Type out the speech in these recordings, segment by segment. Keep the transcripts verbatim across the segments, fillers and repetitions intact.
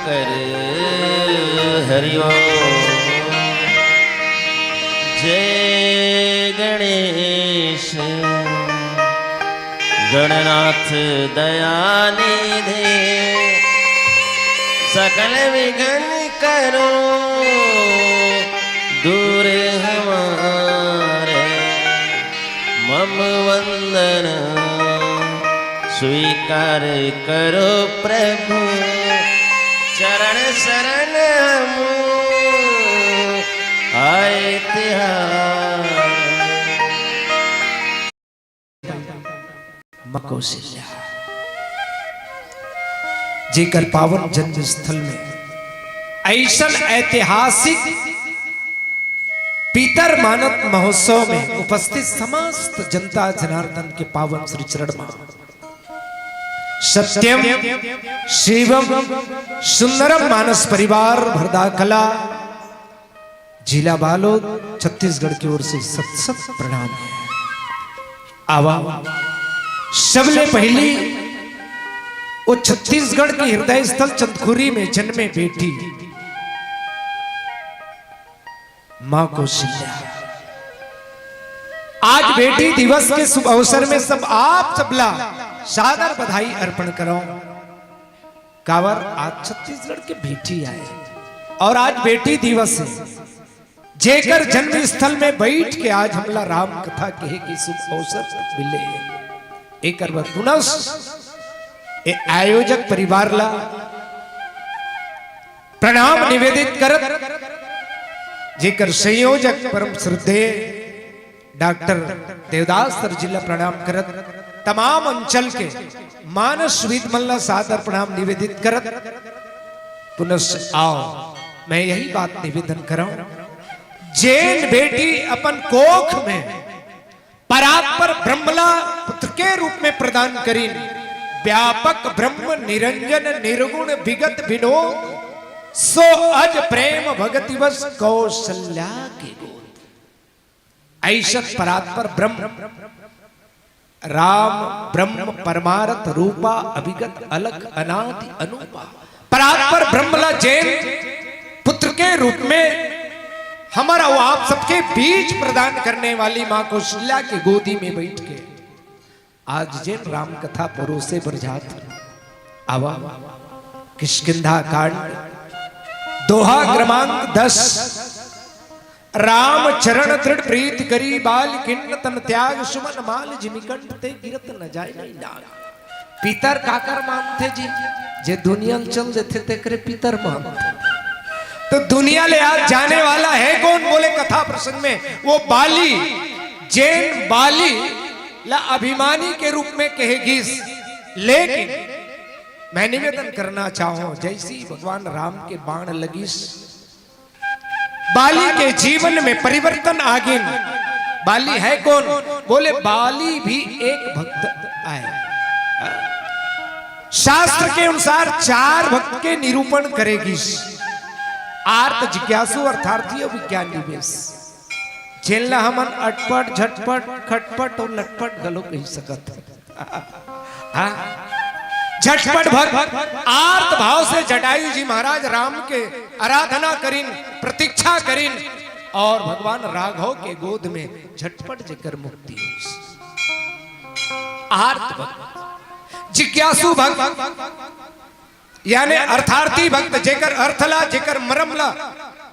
कर हरि ओम। जय गणेश गणनाथ दयानिधे, सकल विघ्न करो दूर हमारे। मम वंदन स्वीकार करो प्रभु, चरण शरण हम आए तिहार। माँ कौशल्या, जेकर पावन जन्म स्थल में ऐसन ऐतिहासिक पितर मानत महोत्सव में उपस्थित समस्त जनता जनार्दन के पावन श्री चरण में सत्यम शिवम सुंदरम मानस परिवार भरदा कला, जिला बालोद, छत्तीसगढ़ की ओर से सत सत प्रणाम है। आवा, सबले पहली वो छत्तीसगढ़ के हृदय स्थल चंदखुरी में जन्मे बेटी माँ कौशल्या। आज बेटी दिवस के शुभ अवसर में सब आप सबला सादर बधाई अर्पण करो। काबर आज छत्तीसगढ़ के बेटी आए और आज बेटी दिवस है, जेकर जन्म स्थल में बैठ के आज हमला राम कथा कहे के शुभ अवसर मिले। एकर बर पुनः ए आयोजक परिवार ला प्रणाम निवेदित करत, जेकर संयोजक परम श्रद्धेय डॉक्टर देवदास सर जी ला प्रणाम करत, तमाम अंचल के मानस विद मन ला सादर प्रणाम निवेदित करत, पुनः आओ, मैं यही बात निवेदन करौं, जेन बेटी अपन कोख में परात्पर ब्रह्मला पुत्र के रूप में प्रदान करिन, व्यापक ब्रह्म निरंजन निर्गुण विगत विनोद, सो अज प्रेम भगति बस कौशल्या के गोद। ऐसन परात्पर ब्रह्म राम ब्रह्म परमारथ रूपा अभिगत अलख अनादि अनूपा। परात्पर ब्रह्म ला जेन पुत्र के रूप में हमारा वो आप सबके बीच प्रदान करने वाली माँ कौशल्या की गोदी में बैठ के आज जेन राम कथा परोसे बर जात हन। आवा, किष्किंधा कांड, दोहा क्रमांक दस। राम चरण दृढ़ प्रीत करी, बाल किन्न तन त्याग, सुमन माल जिमि कंठ ते गिरत न जाय नहीं नाग। पितर काकर मानथे जी, जे दुनिया ल चल देथे तेकरे पितर मानथे। तो दुनिया ले आज जाने वाला है कौन? बोले कथा प्रसंग में वो बाली, जेन बाली ला अभिमानी के रूप में कहे गिस। लेकिन मैं निवेदन करना चाहूं, जैसी भगवान राम के बाण लगिस, बाली के जीवन में परिवर्तन आ गिन। बाली है कौन? बोले बाली भी एक भक्त आय। शास्त्र के अनुसार चार भक्त के निरूपण करे गिस, आर्त, जिज्ञासु, अर्थार्थी और विज्ञान निवेश। जेन ला हमन अटपट, झटपट, खटपट और लटपट घलो कहि सकत हन। हाँ? झटपट भक्त आर्त भाव से जटायु जी महाराज राम के आराधना करिन, प्रतीक्षा करिन और भगवान राघव के गोद में झटपट जेकर मुक्ति होइस। आर्त भक्त, जिज्ञासु भक्त, यानी अर्थार्थी भक्त, जेकर अर्थ ला, जेकर मरम ला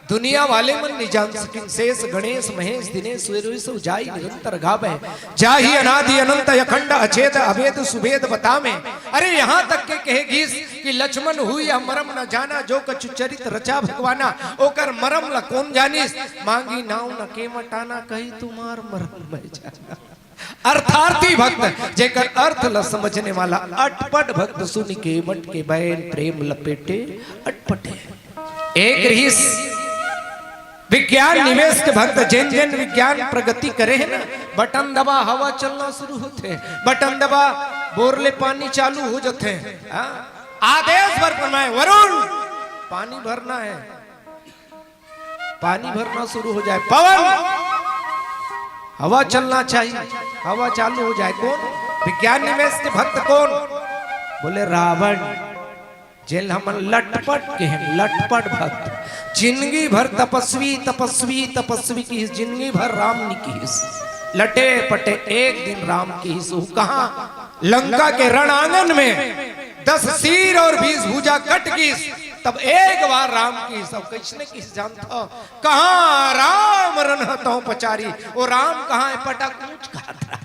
दुनिया वाले मन नइ जान सकिन। शेष गणेश महेश दिनेश सुरेश जाहि निरंतर गावे, जाहि अनादि अनंत अखंड अछेद अभेद सुभेद बतावे। अरे, यहाँ तक के कहे गिस कि लक्ष्मण हुई यह मरम न जाना, जो कछु चरित रचा भगवाना। ओकर मरम ला कोन जानिस? मांगी नाव न केवट आना, कही तुम्हार मरम मैं जाना। अर्थार्थी भक्त, जेकर अर्थ ल समझने वाला अटपट भक्त, सुनि केवट के बैल प्रेम लपेटे अटपटे। एक रिहिस विज्ञान निवेश के भक्त, जेन जेन विज्ञान प्रगति करे हे ना, बटन दबा हवा चलना शुरू होथे, बटन दबा बोर ले पानी चालू हो जथे। हाँ? आदेश बर फरमाए, वरुण पानी भरना है, पानी भरना शुरू हो जाए। पवन, हवा चलना चाहिए, हवा चालू हो जाए। कौन विज्ञान निवेश के भक्त? कौन? बोले रावण। जेन हमन लटपट के हैं, लटपट भक्त। जिंदगी भर तपस्वी, तपस्वी, तपस्वी किहिस, जिंदगी भर राम नी किहिस। लटे पटे एक दिन राम किहिस। वो कहाँ? लंका के रण आंगन में दस सिर और बीस भुजा कट गिस, तब एक बार राम किहिस। अब कइसने किहिस जानथव? कहाँ राम रनहतौ पचारी, वो राम कहाँ है? पटक ऊंच खात रहा।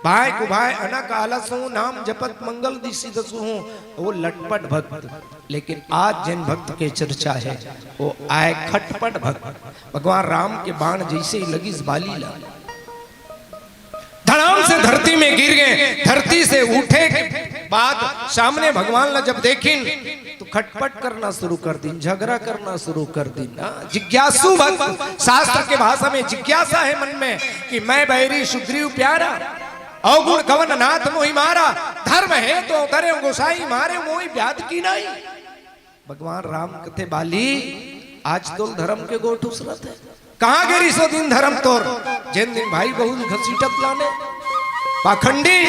भाई को भाई अनक आलस हूँ, नाम जपत मंगल दिसि दसु हूँ। वो लटपट भक्त, लेकिन आज जेन भक्त के चर्चा है, वो आय खटपट भक्त। भगवान राम के बाण जइसे ही लगिस बाली ला, धड़ाम से धरती में गिर गए। धरती से उठे के बाद सामने भगवान ला जब देखिन, तो खटपट करना शुरू कर दिन, झगड़ा करना शुरू कर दिन। हाँ, जिज्ञासु भक्त, शास्त्र के भाषा में जिज्ञासा है मन में कि मैं बैरी सुग्रीव प्यारा, अवगुण कवन नाथ मोहि मारा, धर्म हेतु अवतरे गोसाई मारे मोहि व्याध कीन्हा। भगवान राम कथे, बाली, आज तोल धर्म के गोठ उसरत है। कहाँ गे रिहिस ओ दिन धर्म तोर, जेन दिन भाई बहू घसीटत लाने? पाखंडी।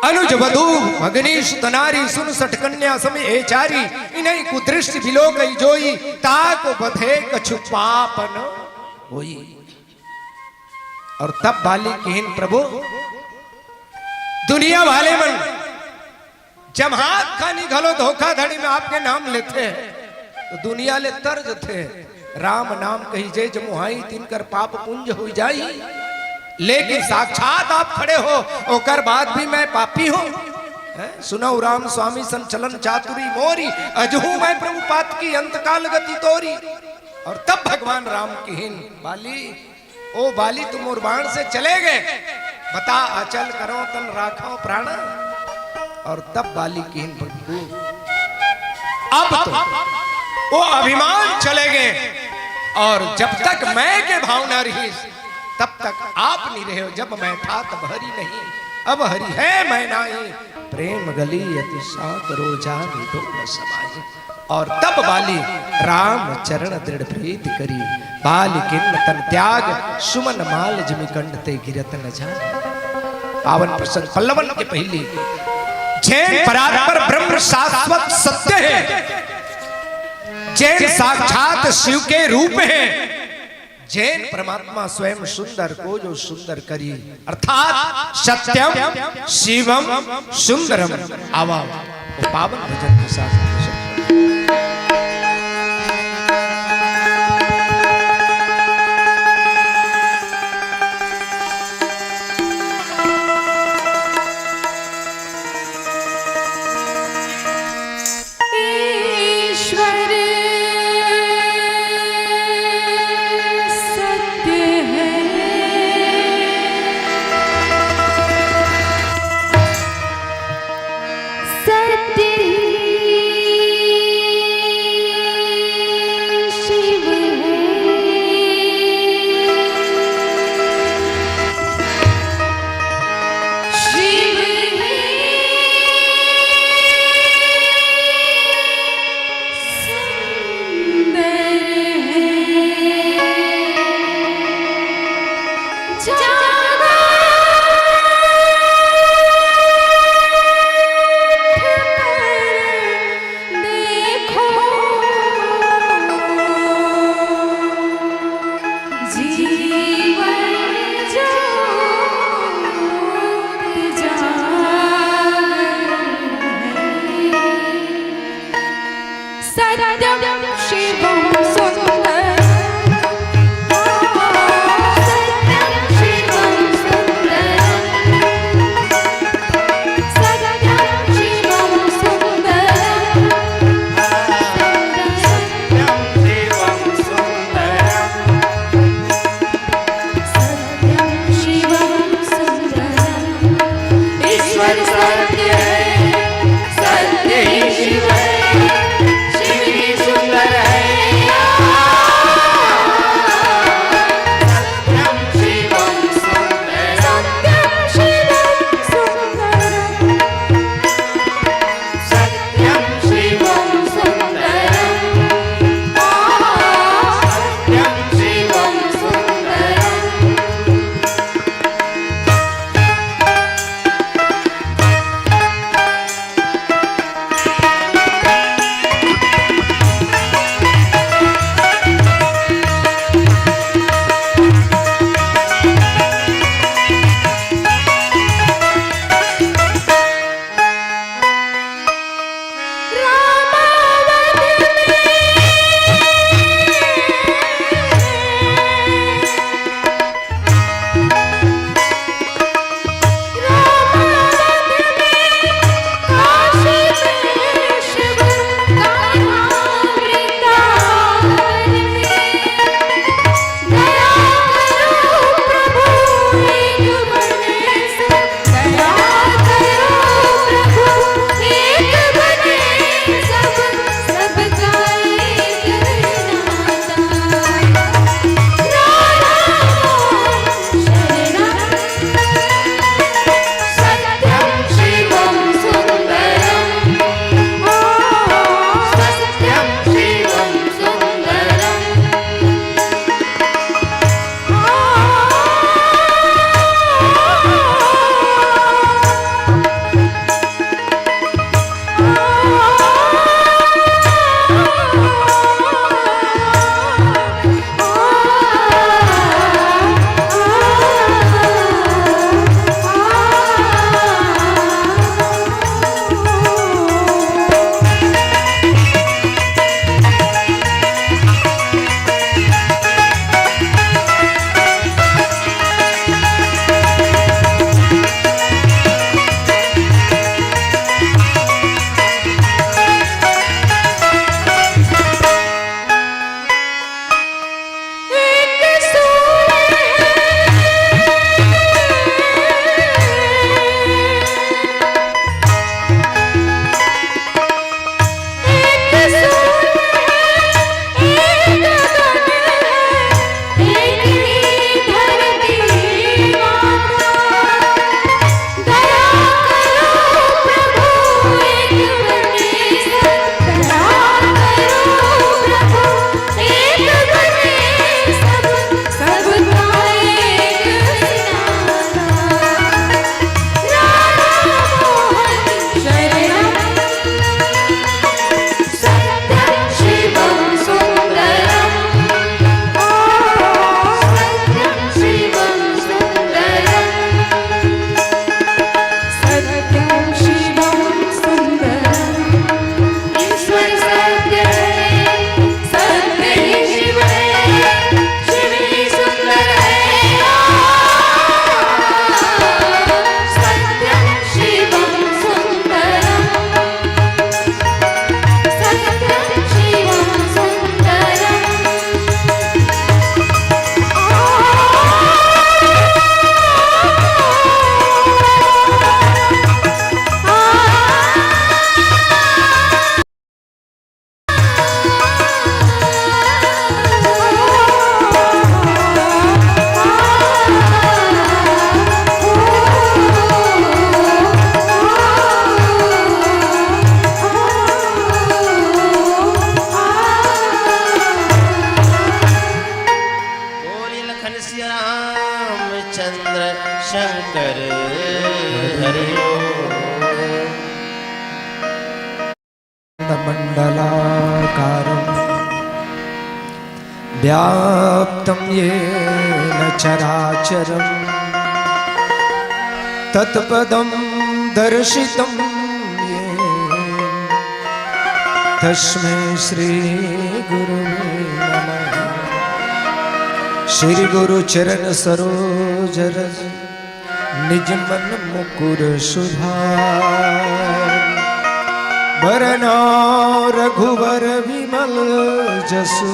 अनुज वधू भगनी सुत नारी, सुन सठ कन्या सम ए चारी, इनहि कुदृष्टि बिलोकइ जोई, ताको बधे कछु पाप न होई। और तब बाली किहिन, प्रभु, दुनिया वाले मन जमहात खानी घलो धोखाधड़ी में आपके नाम लेथे, तो दुनिया ले तर जथे। राम नाम कही जे जमुहाई, तिनकर पाप पुंज होई जाई। लेकिन साक्षात आप खड़े हो, ओकर बाद भी मैं पापी हूँ। हैं? सुनउ राम स्वामी संचलन चातुरी मोरी, अजहू मैं प्रभु पातकी अंतकाल गति तोरी। और तब भगवान राम किहिन, बाली, ओ बाली, तुम मोर बाण से चले गए, बता अचल करो तन राखो प्राण। और तब बाली किहिन, प्रभु, अब तो वो अभिमान चले गए, और जब तक मैं के भावना रहिस, तब तक आप नहीं रहे हो। जब मैं था तब हरि नहीं, अब हरि है मैं नाही, प्रेम गली अति सागर जान दो न समाई। और तब बाली राम चरण दृढ़ प्रीत करी, बाली किन्न तन त्याग, सुमन माल जिमि कंठ ते गिरत न जाय। पावन प्रसंग पल्लवन के पहली, जेन परात्पर ब्रह्म शाश्वत सत्य है, जेन साक्षात शिव के रूप है, जेन परमात्मा स्वयं सुंदर को जो सुंदर करी, अर्थात सत्यम शिवम सुंदरम। आवा, वो पावन भजन के साथ ईश्वर सत्य है, सत्य ही शंकर हरि ओम। मण्डलाकारं व्याप्तं येन चराचरं तत्पदं दर्शितं येन तस्मै श्री गुरुवे नमः। श्री गुरु चरण सरोज रज निज मन मुकुर सुधार। बरनउँ रघुबर विमल जसु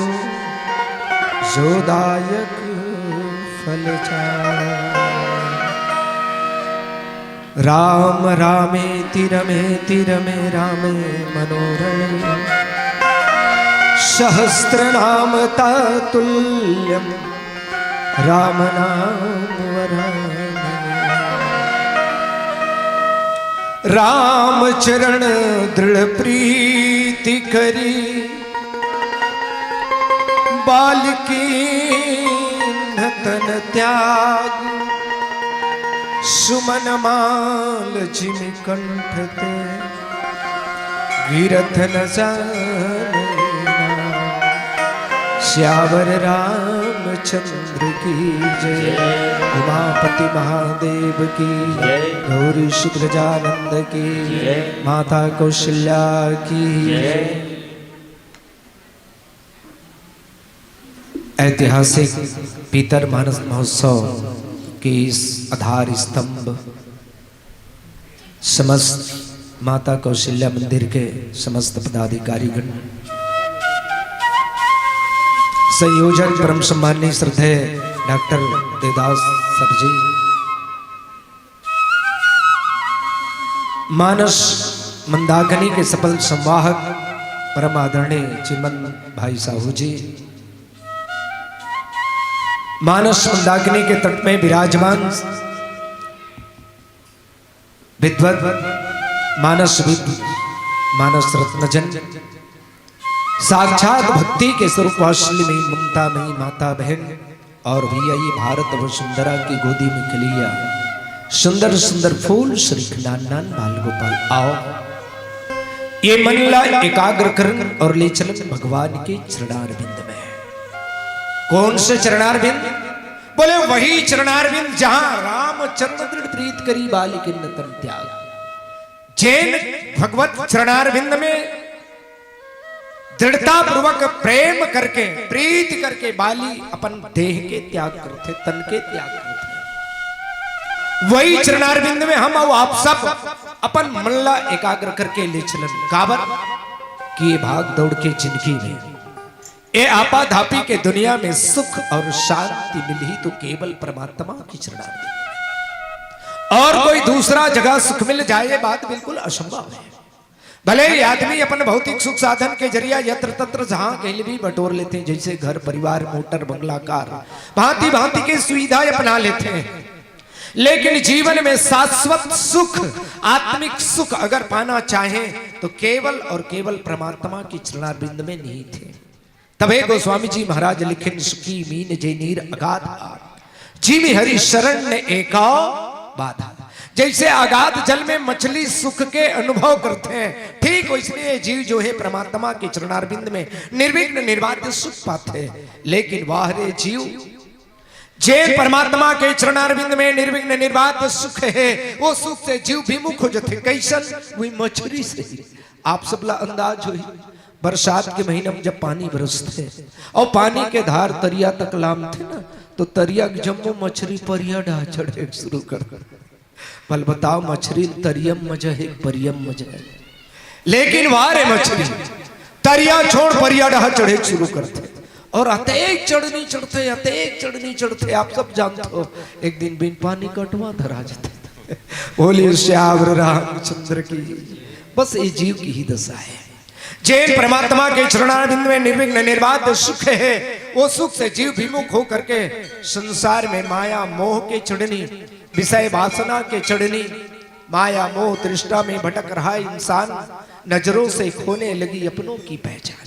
जो दायक फल चार। राम रामेति रमेति रमे रामे मनोरमे। सहस्रनाम तत्तुल्यं राम नाम वरानने। राम चरण दृढ़ प्रीति करी बाल कीन्ह तन त्याग। सुमन माल जिमि कंठ ते गिरथ न जान। सियावर रामचंद्र की जय। उमापति महादेव की जय। गौरी सुत गजानंद की जय। माता कौशल्या की जय। ऐतिहासिक पीतर मानस महोत्सव के इस आधार स्तंभ समस्त माता कौशल्या मंदिर के समस्त पदाधिकारीगण, संयोजन परम सम्माननीय श्रद्धेय डॉक्टर देवदास सर जी, मानस मंदाकिनी के सफल संवाहक परम आदरणीय चिमन भाई साहू जी, मानस मंदाकिनी के तट में विराजमान विद्वत मानसविद, मानस रत्नजन, साक्षात भक्ति के स्वरूप वात्सल्य में ममता में माता बहन और भैया ये भारत वसुंधरा की गोदी में खिलिया सुंदर सुंदर फूल श्री नान नान बाल गोपाल आओ। ये मन ला एकाग्र करन और ले चलन भगवान के चरणारविंद में। कौन से चरणारविंद? बोले वही चरणारविंद जहां राम चरण दृढ़ प्रीत करी बाल कीन्ह तन त्याग। जेन भगवत चरणारविंद में दृढ़ता पूर्वक प्रेम करके, प्रीत करके बाली अपन देह के त्याग करथे, तन के त्याग करथे। वही चरणारविंद में हम अउ आप सब अपन मन ला एकाग्र करके ले चलन। काबर कि ये भाग दौड़ के जिंदगी में, ये आपाधापी के दुनिया में सुख और शांति मिलही तो केवल परमात्मा के चरणारविंद में। और कोई दूसरा जगह सुख मिल जाए, ये बात बिल्कुल असंभव है। भले ही आदमी अपन भौतिक सुख साधन के जरिया यत्र तत्र जहां कहीं भी बटोर लेथे, जैसे घर, परिवार, मोटर, बंगला, कार, भांति भांति के सुविधा अपना लेथे, लेकिन जीवन में शाश्वत सुख, आत्मिक सुख अगर पाना चाहे तो केवल और केवल परमात्मा के चरणारविंद में निहित है। तभे गोस्वामी जी महाराज लिखिन, "सुखी मीन जे नीर अगाध आर, जिमि हरि शरण न एकाउ बाधा।" जैसे अगाध जल में मछली सुख के अनुभव करथे, ठीक वैसने ये जीव जो है परमात्मा के चरणारविंद में निर्विघ्न निर्बाध सुख पाथे। लेकिन वाह रे जीव, जे परमात्मा के चरणारविंद में निर्विघ्न निर्बाध सुख है, वो सुख से जीव विमुख हो जथे। कैसन? वही मछली से। आप सबला अंदाज होही, बरसात के महीना में जब पानी बरसथे और पानी के धार तरिया तक लामथे ना, तो तरिया के जम्मो मछली परिया डहा चढ़े शुरू कर। भल बताओ, मछली तरियम मजा है, परियम मजा है? लेकिन वाह रे मछली, तरिया छोड़, परिया डहा चढ़े शुरू करथे। और अतेक चढ़नी चढ़थे, अतेक चढ़नी चढ़थे, आप सब जानत हो, एक दिन बिन पानी कटवा धरा जथे। बोलिए सियावर रामचंद्र की। बस ये जीव की ही दशा है। जेन परमात्मा के चरणारविंद में निर्विघ्न निर्बाध सुख है, वो सुख से जीव विमुख होकर के संसार में माया मोह के चढ़नी, विषय वासना के चढ़नी, माया मोह तृष्णा में भटक रहा इंसान नजरों से खोने लगी अपनों की पहचान।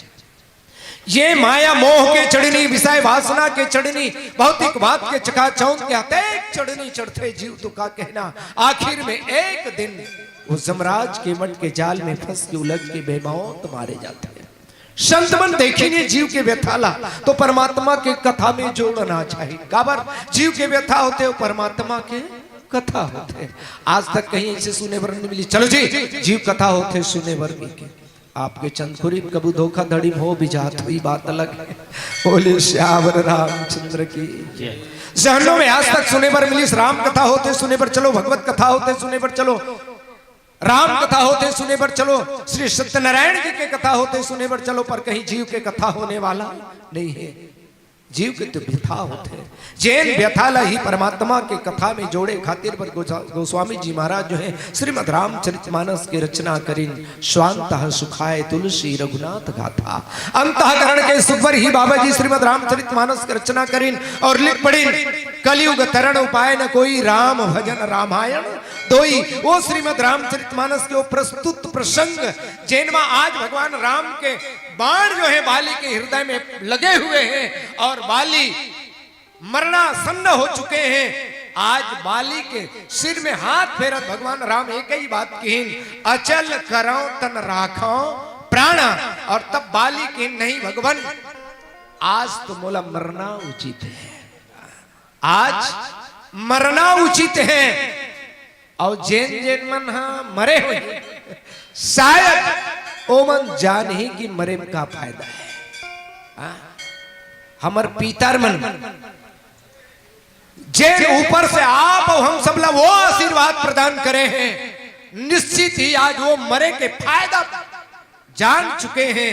ये माया मोह के चढ़नी, विषय वासना के चढ़नी, भौतिक बात के चकाचौंध के अतेक चढ़नी चढ़थे जीव तो का कहना। आखिर में एक दिन वो जमराज के मट के जाल में फंस के उलझ के बेमौत मारे जाथे। संत मन देखिन जीव के व्यथा ला तो परमात्मा के कथा में जोड़ना चाहिए। काबर जीव के व्यथा होथे वो परमात्मा के कथा होथे। आज तक कहीं ऐसे सुने बर नहीं मिली। चलो जी, जीव कथा होथे सुने बर मिलके। आपके चंदखुरी कबू धोखाधड़ी में हो भी जात हुई बात अलग है। बोले सियावर रामचंद्र की। जहन्नो में आज तक सुने बर मिलिस राम कथा होथे सुने बर चलो, भगवत कथा होथे सुने बर चलो, राम कथा होथे सुने बर चलो, श्री सत्यनारायण जी के कथा होथे सुने बर चलो, पर कहीं जीव के कथा होने वाला नहीं है। जीव के तो व्यथा होथे। जेन व्यथा ला ही परमात्मा के कथा में जोड़े खातिर बर गोसा-, गोस्वामी जी महाराज जो है श्रीमद रामचरितमानस के रचना करिन। स्वांतः सुखाय तुलसी रघुनाथ गाथा। अंतःकरण के सुख बर ही बाबा जी श्रीमद रामचरितमानस के रचना करिन और लिख पड़िन, कलयुग तरण उपाय न कोई, राम भजन रामायण दोई। वो श्रीमद रामचरितमानस के वो प्रस्तुत प्रसंग, जेन मा आज भगवान राम के बाण जो है बाली के हृदय में लगे हुए हैं और बाली मरणासन्न हो चुके हैं। आज बाली के सिर में हाथ फेरत भगवान राम एक ही बात किहिन, अचल करौ तन राखौ प्राण। और तब बाली किहिन, नहीं भगवान, आज तो मोला मरना उचित है, आज मरना उचित है। और जेन जेन मन हा मरे हुए, शायद ओमन जानही कि मरे में का फायदा है। हाँ? हमर पितर मन जेन ऊपर से आप और हम सब ला वो आशीर्वाद प्रदान करे हैं, निश्चित ही आज वो मरे के फायदा जान चुके हैं।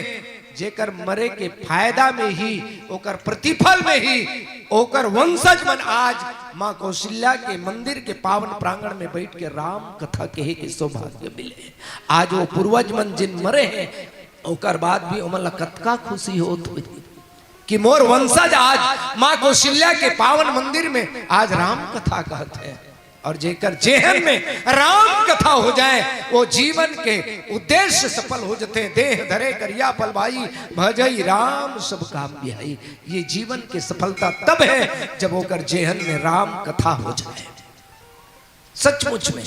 जेकर मरे के फायदा में ही, ओकर प्रतिफल में ही ओकर वंशज मन आज माँ कौशल्या के मंदिर के पावन प्रांगण में बैठ के राम कथा कहे के सौभाग्य मिले। आज वो पूर्वज मन जिन मरे हैं, ओकर बाद भी ओमन ला कतका खुशी होत होही कि मोर वंशज आज माँ कौशल्या के पावन मंदिर में आज राम कथा कहत है। और जेकर जेहन में राम कथा हो जाए, वो जीवन के उद्देश्य सफल हो जथे। देह धरे करिया पल भाई, भजई राम सब काम बिहाई। ये जीवन के सफलता तब है, जब ओकर जेहन में राम कथा हो जाए। सचमुच में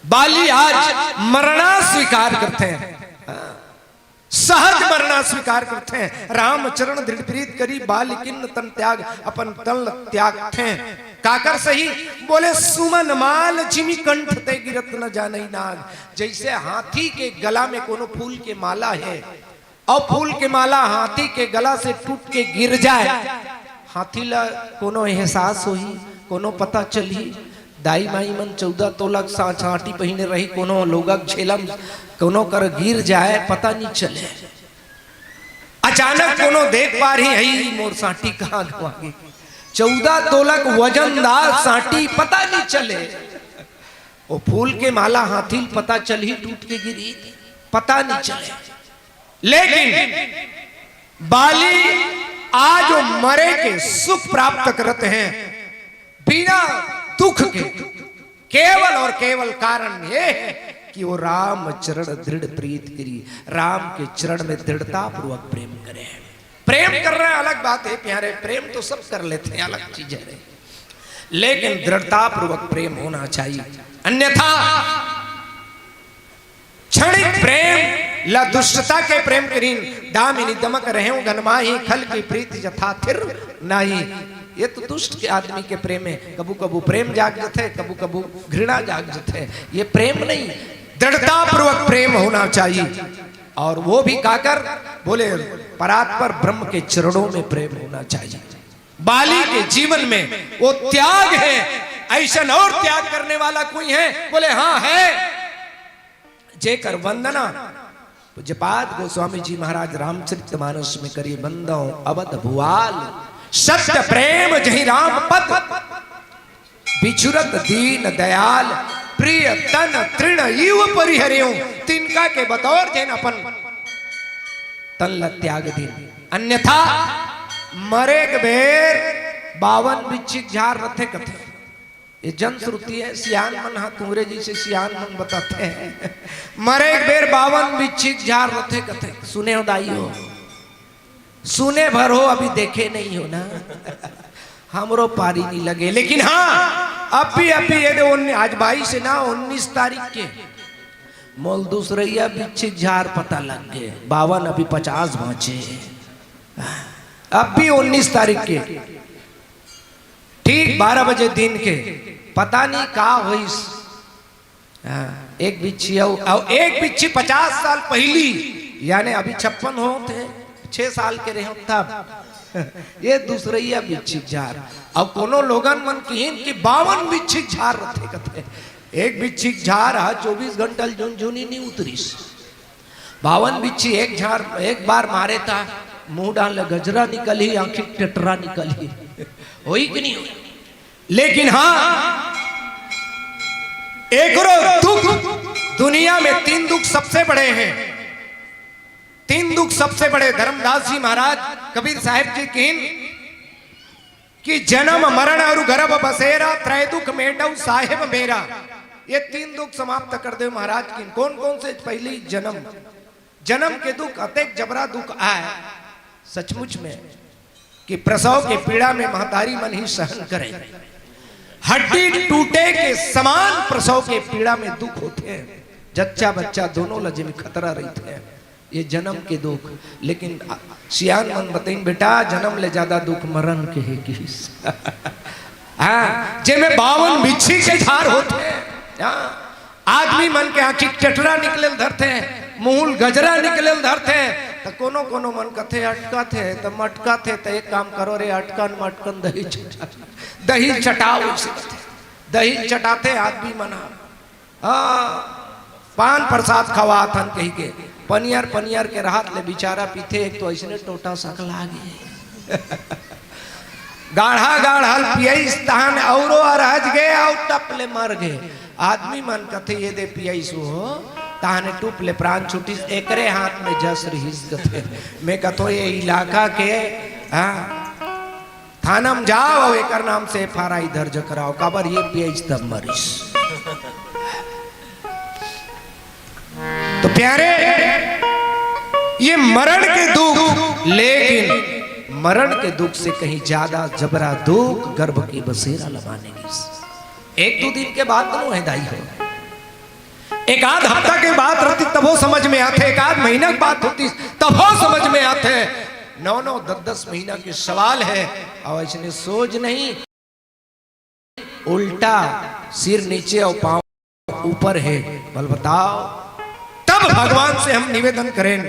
बाली आज मरना स्वीकार करथे हैं, सहज मरना स्वीकार करथे हैं। राम चरण दृढ़ प्रीत करी, बाली किन्न तन त्याग, अपन तन ल त्यागथे हैं। काकर सही? बोले, सुमन माल जिमि कंठ ते गिरत न जानई नाग। जैसे हाथी के गला में कोनो फूल के माला है, और फूल के माला हाथी के गला से टूट के गिर जाए, हाथी ला कोनो एहसास होही, कोनो पता चलही? दाई माई मन चौदह तोलक सा-, साँटी पहिने रही, कोनो लोगक झेलम, कोनो कर गिर जाए, पता नहीं चले। अचानक कोनो देख पा रही, "हई, मोर साँटी कहाँ गवा गे?" चौदह तोलक वजनदार साँटी, पता नहीं चले। वो फूल के माला हाथी ल पता चलही, टूट के गिरी, पता नहीं चले। लेकिन बाली आज वो मरे के सुख प्राप्त करत हैं बिना दुख के, केवल और केवल कारण ये है कि वो राम चरण दृढ़ प्रीत करी, राम के चरण में दृढ़ता पूर्वक प्रेम करे हैं। प्रेम करना अलग बात है प्यारे, प्रेम तो सब कर लेते हैं, अलग चीज है, लेकिन दृढ़ता पूर्वक प्रेम होना चाहिए, अन्यथा क्षणिक प्रेम ला दुष्टता के प्रेम करीन, दामिनी दमक रहे घनमाही, खल की प्रीत जथा थिर नाही। ये तो दुष्ट के आदमी के प्रेम है, कबू कबू प्रेम जाग जथे, कबू कबू घृणा जाग जथे। ये प्रेम नहीं, दृढ़ता पूर्वक प्रेम होना चाहिए। और वो भी काकर बोले, परात्पर ब्रह्म के चरणों में प्रेम होना चाहिए। बाली के जीवन में वो त्याग है। ऐसा और त्याग करने वाला कोई है? बोले, हाँ है। जेकर वंदना पूज्यपाद गोस्वामी जी महाराज रामचरित मानस में करिए, बंदौ अवध भुआल, सत्य प्रेम जहि राम पद, बिछुरत दीन दयाल, प्रिय तन तृण इव परिहरियो। तिनका के बतौर जेन अपन तन ल त्याग दीन, अन्यथा मरे के बेर बावन बिच्छी के झार रथे कथे। ये जनश्रुति है, सियान मन हा तुंहरे जैसे सियान मन बताते हैं। मरे के बेर बावन बिच्छी के झार रथे कथे, सुने हो दाई हो? सुने भर हो, अभी देखे नहीं हो ना। हमरो पारी नहीं लगे, लेकिन हाँ, अभी, अभी ये दे उन्नी-, आज बाईस है ना, उन्नीस तारीख के मोल दूसरैया बिच्छी झार पता लग गए। बावन, अभी पचास बाँचे। अब भी उन्नीस तारीख के ठीक बारह बजे दिन के पता नहीं का होइस। हाँ, एक बिच्छी अउ, अउ एक बिच्छी पचास साल पहली, यानी अभी छप्पन होत हे, छह साल के रहे तब। ये दूसरैया बिच्छी झार। अउ कोनो लोगन मन किहिन कि बावन बिच्छी झार रथे कथे। एक बिच्छी झार हा चौबीस घंटा ले झुनझुनी नहीं उतरिस। बावन बिच्छी एक झार, एक बार मारे ता मुंह डाल ले गजरा निकलही, आँखी टेटरा निकलही। होई कि नहीं होई? लेकिन हाँ, एकरो दुख, दुनिया में तीन दुख सबसे बड़े हैं। तीन दुख सबसे बड़े। धर्मदास जी महाराज, कबीर साहेब जी किहिन कि जन्म मरण अरु गर्भ बसेरा, त्रय दुख मेटउ साहेब मेरा। ये तीन दुख समाप्त कर दे महाराज किहिन। कौन कौन से? पहली जन्म, जन्म के दुख, अतेक जबरा दुख आय सचमुच में कि प्रसव के पीड़ा में महतारी मन ही सहन करे। हड्डी टूटे के समान प्रसव के पीड़ा में दुख होथे। जच्चा बच्चा दोनों ल जेमे खतरा रहिथे। ये जन्म के दुख, लेकिन सियान मन बतइन, "बेटा, जन्म ले ज्यादा दुख मरण के हे," किहिस। हाँ, जेमे बावन बिच्छी के झार होथे। हाँ, आदमी मन के आँखी चटरा निकले ल धरथे, मुँह ल गजरा निकले ल धरथे, त कोनो कोनो मन कथे अटकत हे, त मटकत हे, त एक काम करो रे, अटकन मटकन दही चटा, दही चटाओ, उसे कथे। दही चटाथे आदमी मन ह। हाँ, पान प्रसाद खवाथन कहिके, पनियर, पनियर के रहत ले बिचारा पीथे, एक तो अइसने टोटा सकला गे। गाढ़ा गाढ़ा ल पियइस, तहान औरो अरहज गे, अउ टप ले मर गे। आदमी मन कथे, "ये दे पियइस हो, तहाने टूप ले प्राण छूटिस, एकरे हाथ में जस रिहिस," कथे। मैं कथो, ये इलाका के, हाँ, थाना में जाओ अउ एकर नाम से एफ आर आई दर्ज कराओ, काबर ये पियइस तब मरिस। तो प्यारे, ये मरण के दुख, लेकिन मरण के दुख से कहीं ज्यादा जबरा दुख गर्भ के बसेरा ल माने गिस। एक दो दिन के बात तो है दाई हो, एक आध हफ्ता के बात रहती तभो समझ में आथे, एक आध महीना के बात होती तभो समझ में आथे। नौ नौ दस दस महीना के सवाल है, अउ अइसने सोच नहीं, उल्टा सिर नीचे अउ पाँव ऊपर हे। बोल बताओ, तब भगवान से हम निवेदन करेन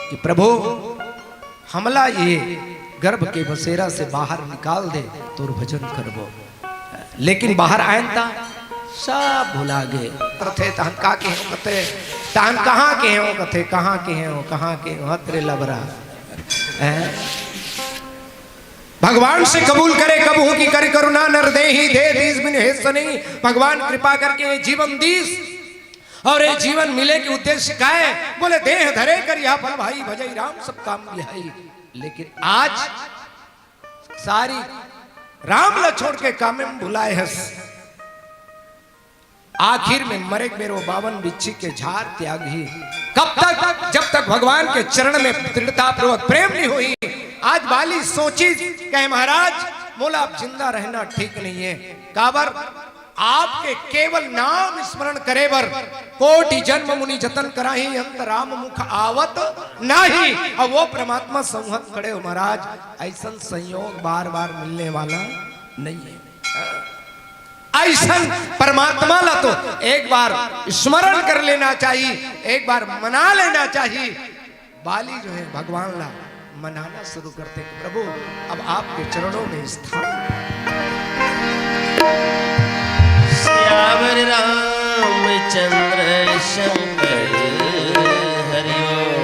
कि प्रभु, हमला ये गर्भ के बसेरा से बाहर निकाल दे, तोर भजन करबो। लेकिन बाहर आयन ता सब भुला गे। कथे, "तहन का केहेंव?" कथे, "तहन कहाँ केहेंव?" कथे, "कहाँ केहेंव, कहाँ केहेंव, हत रे लबरा।" हैं? भगवान से कबूल करे कबहूँ कि करि करुणा नर देही, देह दीस बिनु हेत सनेही। भगवान कृपा करके ये जीवन दीस, अउ ये जीवन मिले के उद्देश्य का है? बोले, "देह धरे करिया फल भाई, भजई राम सब काम बिहाई।" लेकिन आज सारी राम ला छोड़ के कामे में भुलाए हस। आखिर में मरे के बेर वो बावन बिच्छी के झार त्यागही। कब तक? जब तक भगवान के चरण में दृढ़तापूर्वक प्रेम नहीं होही। आज बाली सोचिस, कहे, "महाराज, मोला अब जिंदा रहना ठीक नहीं है।" काबर? आपके केवल नाम स्मरण करे बर कोटि जन्म मुनि जतन कराही, अंत राम मुख आवत नाही। अब वो परमात्मा संहत खड़े हो महाराज, अइसन संयोग बार बार मिलने वाला नहीं है। अइसन परमात्मा ला तो एक बार स्मरण कर लेना चाहिए, एक बार मना लेना चाहिए। बाली जो है भगवान ला मनाना शुरू करते हैं, "प्रभु, अब आपके चरणों में स्थान।" सियावर रामचंद्र शंकर हरिओम।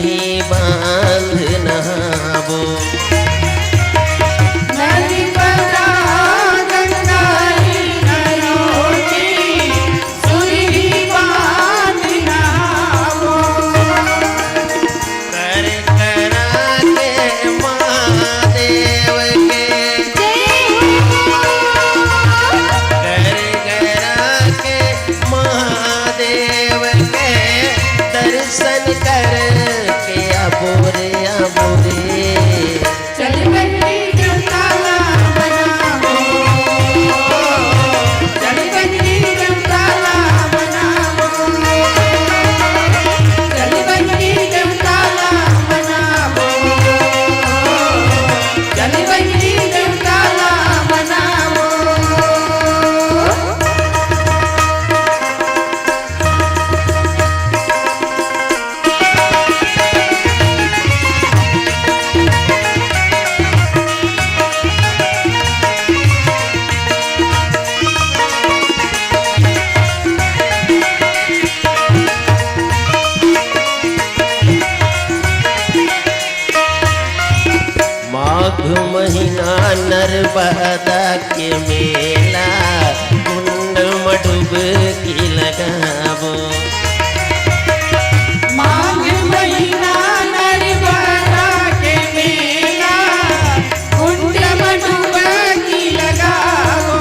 बांध नहाबो। नदी पता गंगा ही नरोटी, सुरही बांध नहाबो। कर करा के महादेव के, जय हो। कर करा के महादेव के दर्शन करके आबो रे, आबो रे। चल बंदी जमताला बनाबो, चल बंदी जमताला बनाबो, चल बंदी जमताला बनाबो, चल बंदी जमताला बनाबो। माघ महीना नर्मदा के मेला, कुंड म डुबकी लगाबो। माघ महीना नर्मदा के मेला, कुंड म डुबकी लगाबो।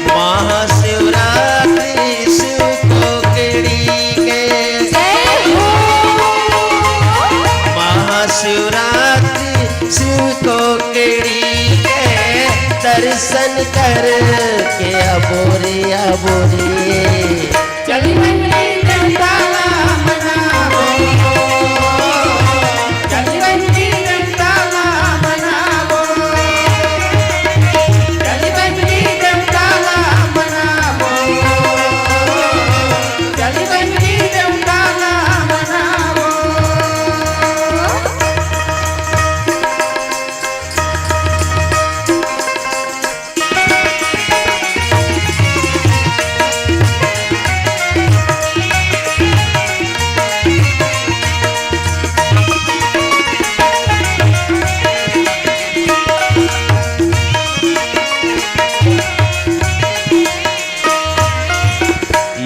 महाशिवरात्रि शिव कोकड़ी के, जय हो। महाशिवरात्रि शिव कोकड़ी के दर्शन करके आबो रे, आबो रे। चल बंदी जमताला बनाबो, चल बंदी जमताला बनाबो, चल बंदी जमताला बनाबो, चल बंदी जमताला बनाबो।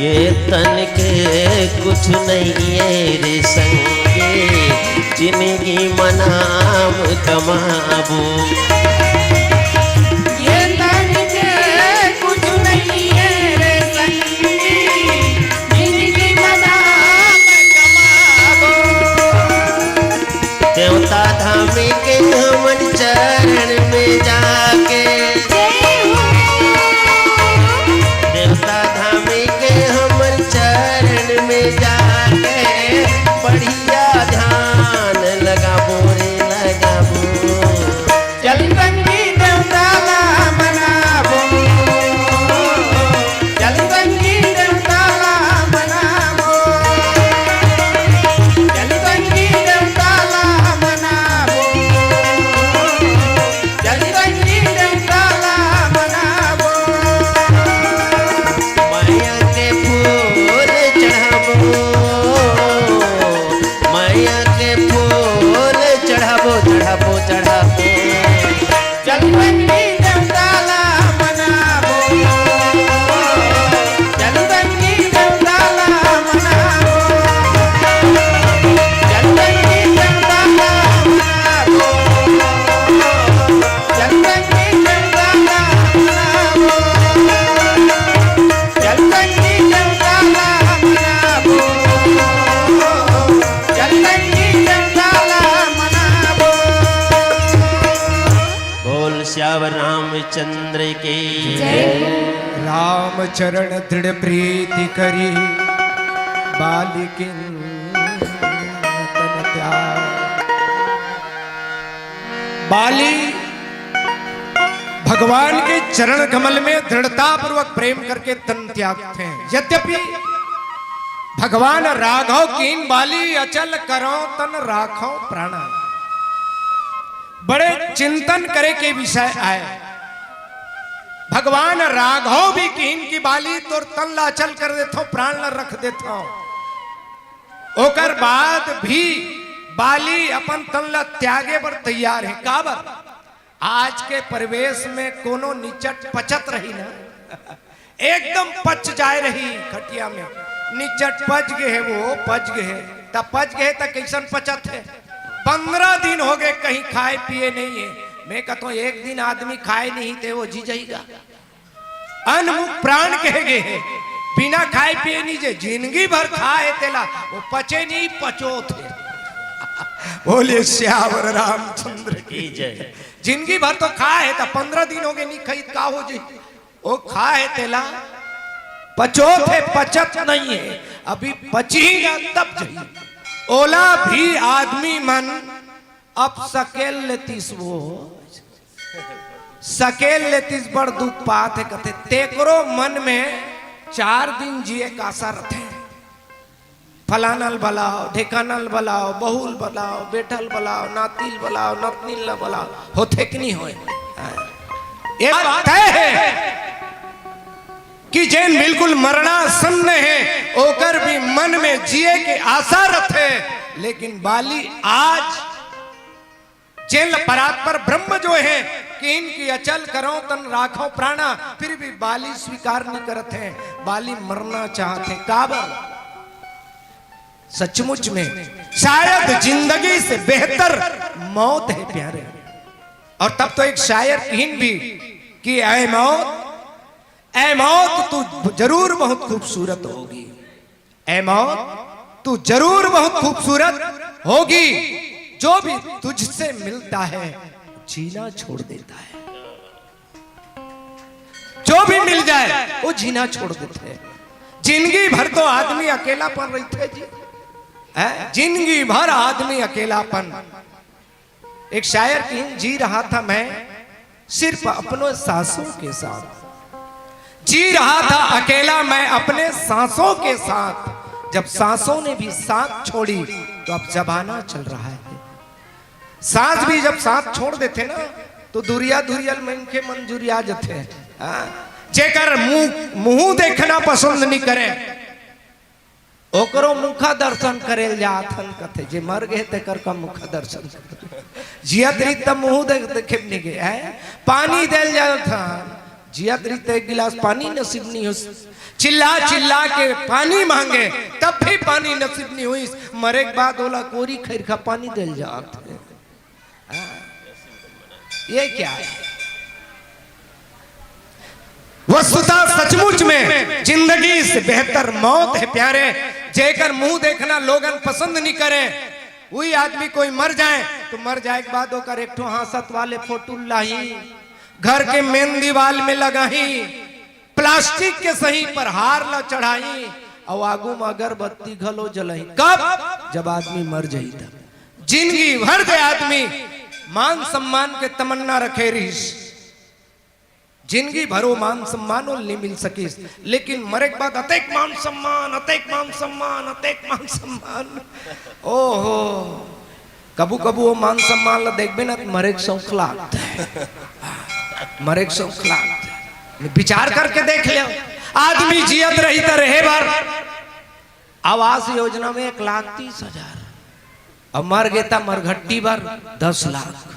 ये तन के कुछु नइ हे रे संगी, जिनगी म नाम कमाबो। ये तन के कुछु नइ हे रे संगी, जिनगी म नाम कमाबो। देवता धाम के हमन चरण में जाके, जय हो। देवता धाम के हमन चरण में जाके बढ़िया ध्यान लगाबो रे, लगाबो। चल बंदी देवता ला मनाबो, चल बंदी देवता ला मनाबो, चल बंदी देवता ला मनाबो, चल बंदी देवता ला मनाबो। मइया के फूल चढ़ाबो, मइया के फूल चढ़ाबो, चढ़ाबो, चढ़ाबो। चल बंदी देवता ला मनाबो, चल बंदी देवता ला मनाबो, चल बंदी देवता ला मनाबो, चल बंदी देवता ला मनाबो, चल बंदी देवता ला मनाबो, चल बंदी देवता ला मनाबो। बोल सियावर रामचंद्र की जय। राम चरण दृढ़ प्रीति करी, बाली किन तन त्याग। बाली भगवान के चरण कमल में दृढ़तापूर्वक प्रेम करके तन त्यागथे। यद्यपि भगवान राघव कीन बाली, अचल करौ तन राखौ प्राण। बड़े चिंतन करे के विषय आय। भगवान राघव भी कीन कि बाली तोर तन ला अचल कर देथौं, प्राण ला रख देथौं। ओकर बाद भी बाली अपन तन ला त्यागे बर तैयार हे। काबर? आज के परिवेश में कोनो निचट पचत रही ना, एकदम पच जाए रही खटिया में, निचट पच गे हे, वो पच गे हे। त पच गे हे त कइसन पचत हे? पंद्रह दिन हो गे, कहीं खाए पिए नहीं हे। मैं कहत हूं, एक दिन आदमी खाए नहीं ते वो जी जाही गा। अन्न मुख प्राण कहे गे हे, बिना खाए पिए नहीं जे, जिंदगी भर खा हे तेला, वो पचे नहीं, पचोत हे। बोलिए सियावर रामचंद्र की। की जय। जिंदगी भर तो खा हे, त पंद्रह दिन हो गे नहीं खाई, का हो जी? वो खा हे तेला, पचोत हे, पचत नहीं हे, अभी पचही ना तब जही। ओला भी आदमी मन अब सकेल लेतिस वो। सकेल लेतिस बड़ दुख पात हे, कथे, तेकरो मन में चार दिन जिए के आशा रथे। फलाना ल बलाओ, ढेकाना ल बलाओ, बहू ल बलाओ, बेटा ल बलाओ, नाती ल बलाओ, नतनी ल बलाओ, होथे कि नहीं होय? ये बात तय हे कि जेन बिल्कुल मरणासन्न हे, ओकर भी मन में जिए के आशा रथे, लेकिन बाली आज जेन ल परात्पर ब्रह्म जो हे, कीन की अचल करौं तन राखौं प्राणा, फिर भी बाली स्वीकार नहीं करत हे, बाली मरना चाहत हे। काबर? सचमुच में शायद जिंदगी से बेहतर मौत हे प्यारे। और तब तो एक शायर कीन भी कि ऐ मौत, ऐ मौत तू जरूर बहुत खूबसूरत होगी। ऐ मौत, तू जरूर बहुत खूबसूरत होगी। जो भी तुझसे मिलता है, जीना छोड़ देता है। जो भी मिल जाए, वो जीना छोड़ देथे। जिंदगी भर तो आदमी अकेलापन रहिथे जी, हैं? जिंदगी भर आदमी अकेलापन। एक शायर कीन, जी रहा था मैं सिर्फ अपनों सांसों के साथ, जी रहा था अकेला मैं अपने सांसों के साथ। जब सांसों ने भी साथ छोड़ी, तो अब जमाना चल रहा है। सांस भी जब साथ छोड़ देथे ना, तो दुरिया दुरिया मनखे मन जुरिया जथे। हाँ? जेकर मुंह, मुंह देखना पसंद नहीं करे, ओकरो मुखा दर्शन करेल जात हन, कथे, जे मर गे तेकर का मुखा दर्शन करे? जियत रही त मुंह देख, देखे नहीं गे, हैं? पानी देल जात हन, जियत रही त एक गिलास पानी नसीब नहीं होइस। चिल्ला चिल्ला के पानी मांगे, तब भी पानी नसीब नहीं होइस। मरे के बाद ओला कोरी खैर का पानी देल जात हे। हाँ, ये क्या है? वस्तुतः सचमुच में जिंदगी से बेहतर मौत हे प्यारे। जेकर मुंह देखना लोगन पसंद नहीं करे, वही आदमी कोई मर जाए तो मर जाए के बाद ओकर एक ठो हंसत वाले फोटो लाही, घर के मेन दीवाल में लगाही, प्लास्टिक के सही पर हार ला चढ़ाही, अउ आगू में अगरबत्ती घलो जलाही। कब? जब आदमी मर जाही तब। जिंदगी भर दे आदमी मान सम्मान के तमन्ना रखे रहिस, जिंदगी भर वो मान सम्मान ओला नहीं मिल सकिस, लेकिन मरे के बाद अतेक मान सम्मान, अतेक मान सम्मान, अतेक मान सम्मान। ओहो, कभू कभू वो मान सम्मान ला देखबे ना, त मरे के शौक लागथे। मरे के शौक लागथे। विचार करके देख ले, आदमी जियत रही त रहे बर आवास योजना में एक लाख तीस हजार, अउ मर गे त मरघट्टी बर दस लाख।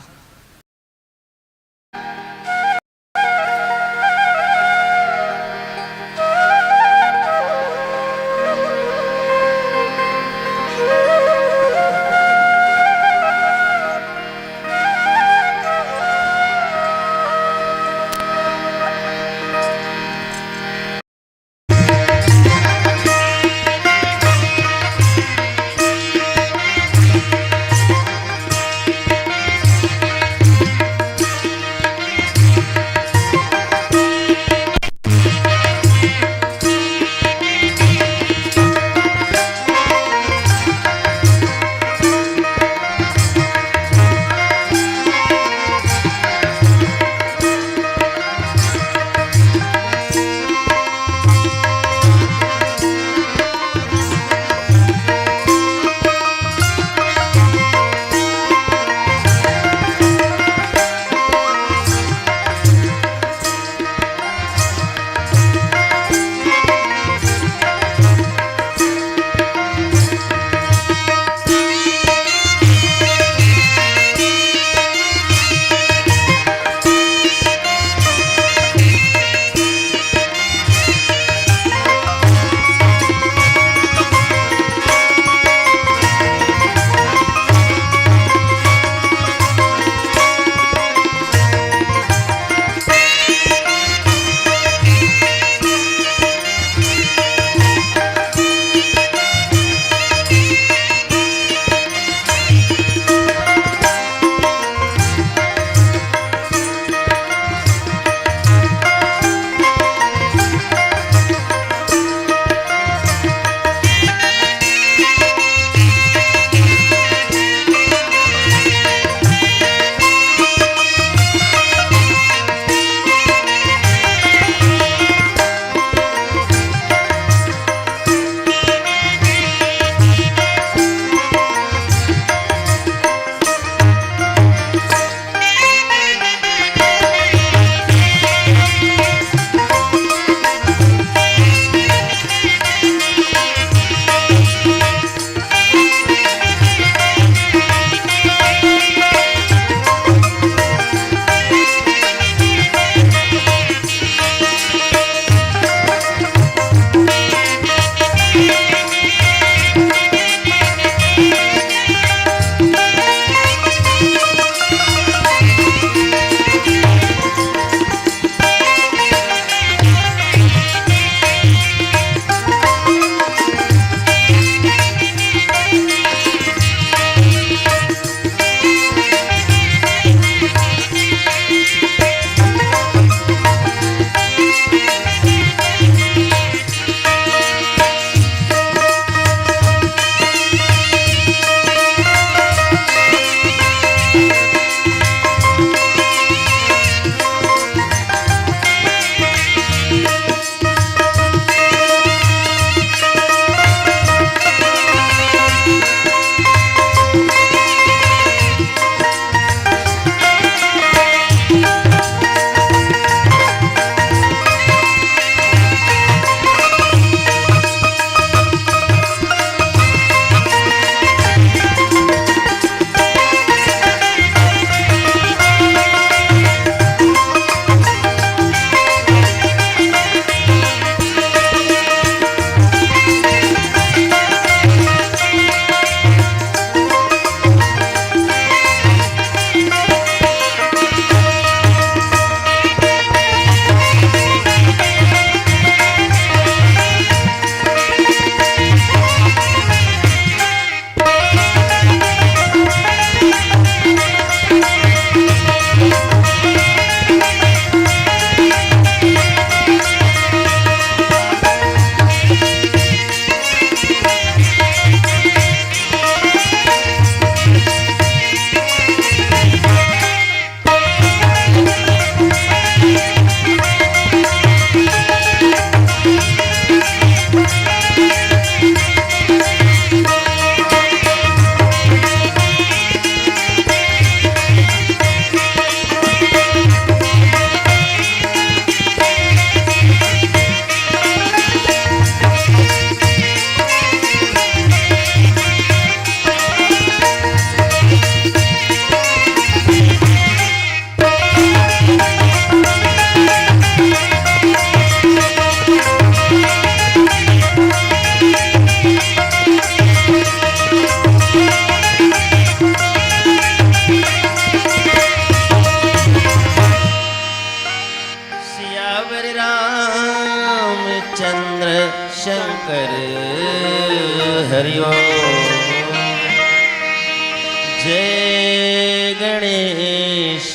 जय गणेश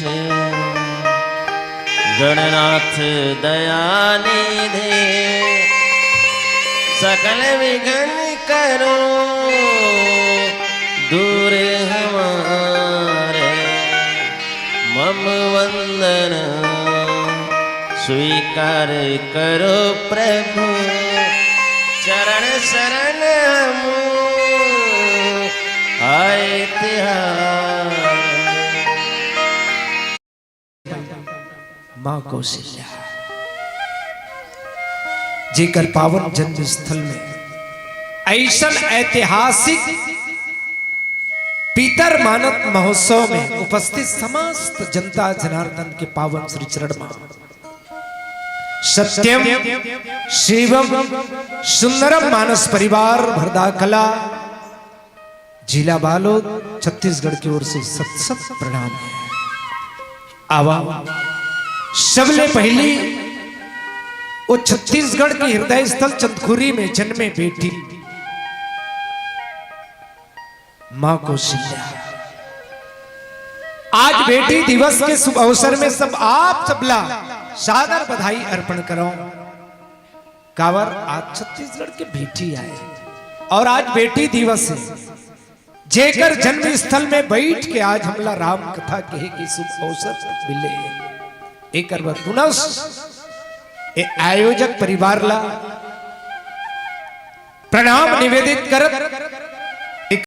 गणनाथ दयानिधे, सकल विघ्न करो दूर हमारे। मम वंदन स्वीकार करो प्रभु, चरण शरण हम आए तिहार। माँ कौशल्या, जेकर पावन जन्म स्थल में ऐसन ऐतिहासिक पितर मानत महोत्सव में उपस्थित समस्त जनता जनार्दन के पावन श्री चरण में सत्यम शिवम सुंदरम मानस परिवार भरदाकला, जिला बालोद, छत्तीसगढ़ की ओर से सत सत प्रणाम है। आवा, सबले पहली वो छत्तीसगढ़ के हृदय स्थल चंदखुरी में जन्मे बेटी माँ कौशल्या। आज बेटी दिवस के शुभ अवसर में सब आप सबला सादर बधाई अर्पण करो। काबर आज छत्तीसगढ़ के बेटी आए और आज बेटी दिवस है, जेकर जन्म स्थल में बैठ के आज हमला राम कथा कहे के शुभ अवसर मिले हे। एकर बर पुनः ए आयोजक परिवार ला प्रणाम निवेदित करत